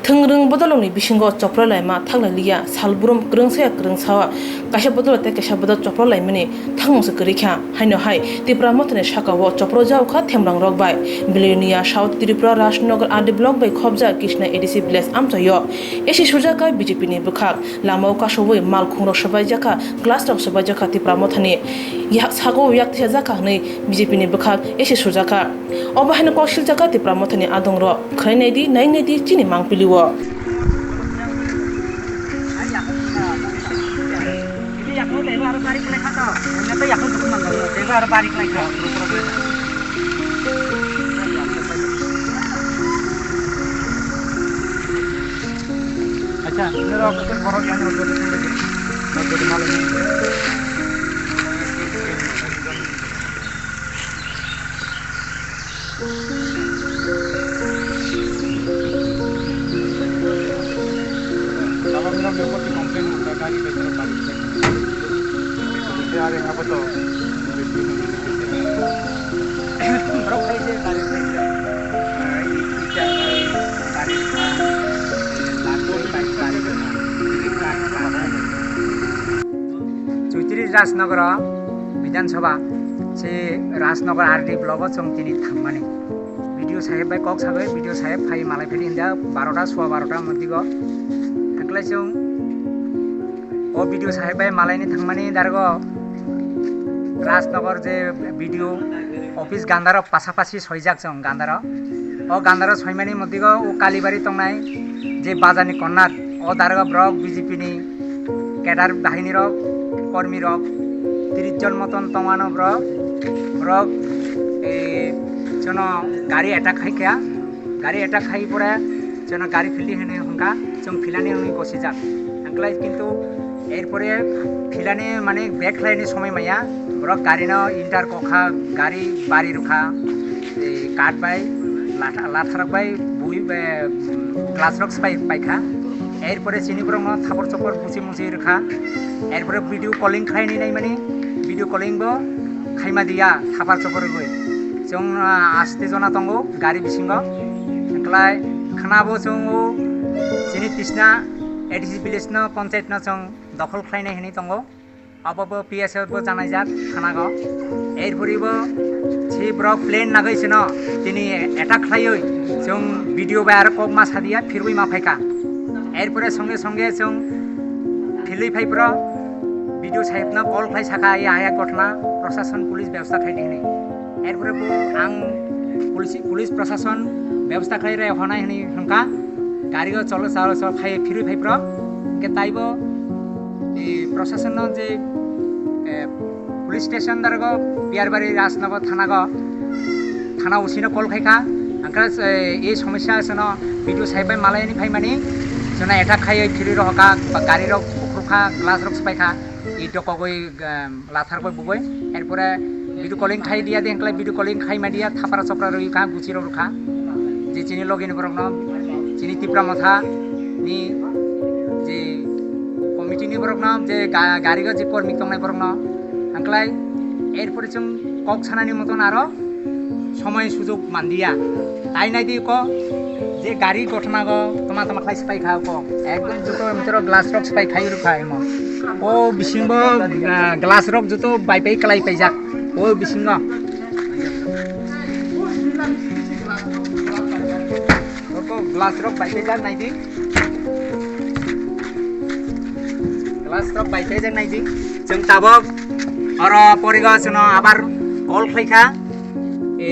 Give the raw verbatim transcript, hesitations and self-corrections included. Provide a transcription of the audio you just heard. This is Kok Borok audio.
Thwngrwng bodolrokni bisingo chopro laima thaklai liya, salbrum kwrwngsaya kwrwngsa kaisa bodol tei kaisa bodol chopro laimani thangmungsa kwrwi kha. Haino hai Tipra Mothani saka-o chopro jao kha themrangrok bai. Belonia South Tripura Rajnagar R D block bai khobjak Krishna A D C village amchaio A C surjak kha B J P ni bwkhak. Lama-o kasowi malkhungrok swbai jakha, glass rok swbai jakha Tipra Mothani. Yak saka-o yak tisa jakha hwnwi B J P ni bwkhak A C surjakha. Obo haino kok siljakha Tipra Mothani adongrok. Khwnai naidi, nai naidi chini mangpili-o. Acha, ini rok itu borok yang rok itu. Rok itu malu ini. Kalau bilang dia buat komplain udah kali itu terus balik. Itu hari apa tuh? Rok kali itu balik. Chowdhury Rajnagar Bidhan Sabha, se Rajnagar R D block o chwng tini thangmani. B D O saheb bai kok sabai, B D O saheb phai malai phili hinda barota, sua barota modigo. Haklai chwng o B D O saheb bai malaini thangmani dargo Rajnagar je B D O office gandaro pasapasi soijak chwng gandaro. O gandaro soimani modigo o Kalibari tongnai je bazarni corner, o dargo borok B J P ni cadre bahini rok, kormi rok, tris jon moton tongmano borok, borok, eh, jono gari attack khai kha, gari attack khai pore jono gari phildi hinwi hwnka, chwng philani hwnwi gosijak. Hwnklai kintu erpore philani mane back khlaini somoi maya, borok gari no inter kokha, gari bari rukha, eh, kat bai, latha-, latharok bai, bui bai, glass rok spai paikha. Erpore chini borokno thapor chopor buchi muchi rwkha. Erpore video calling khlaini naimani, video calling bo khaima diya thapar chopor rwgwi. Chwng, ah, aste jona tongo gari bisingo. Hwnklai khwnabo chwngo chini tisna A D C village no, panchayat no chwng dokhol khlainai hinwi tongo. Abo bo P S F bo janaijak thanago. Erporibo si borok plan nagwi sino tini attack khlaiwi chwng video bai aro kok ma sadiya phirwi ma phaikha. Erpore songe songe chwng philwi phai pro video sahebno call khlai sakha, "Ai, aya kothna, prosason police bebostha khlai di," hinwi. Erpore bo ang police, police prosason bebostha khlai re honai hinwi hwnkha. Gari o cholo cholo cholo khai phirwi phai pro. Hwnkhe taibo, e, prosason no je, e, police station dargo Biyarbari Rajnagar thanago, thana O C no call khaikha. Hwnkhe, e, e somosya sono video saibai malaini phaimani, sono attack khaiwi phirwi rohorkha, ba gari rok bukhurkha, glass rok spaikha. I dokogwi, um, lathar bai bugwi. Erpore video calling khai diya de, hwnkhe video calling khai ma diya, thapra chopra rwi kha, guchi rok rwkha. Je chini logi ni borok no, chini Tipra Motha ni je committee ni borok no, je ga-, gari o je kormi tongnai borok no, hwnkhe erpore chwng kok sanani moton aro somoi sujok mandiya. Tai naidi ko je gari gothonago toma toma khlai spai kha ko. Ekdom joto mitro glass rok spai khai rwkha emo. O bisingo, ah, glass rok joto bai pai kwlai paijak. O bisingo. Oko glass rok bai paijak naidi. Glass rok bai paijak naidi. Chwng tabok oro porigo chwngno abar call khlaikha. E,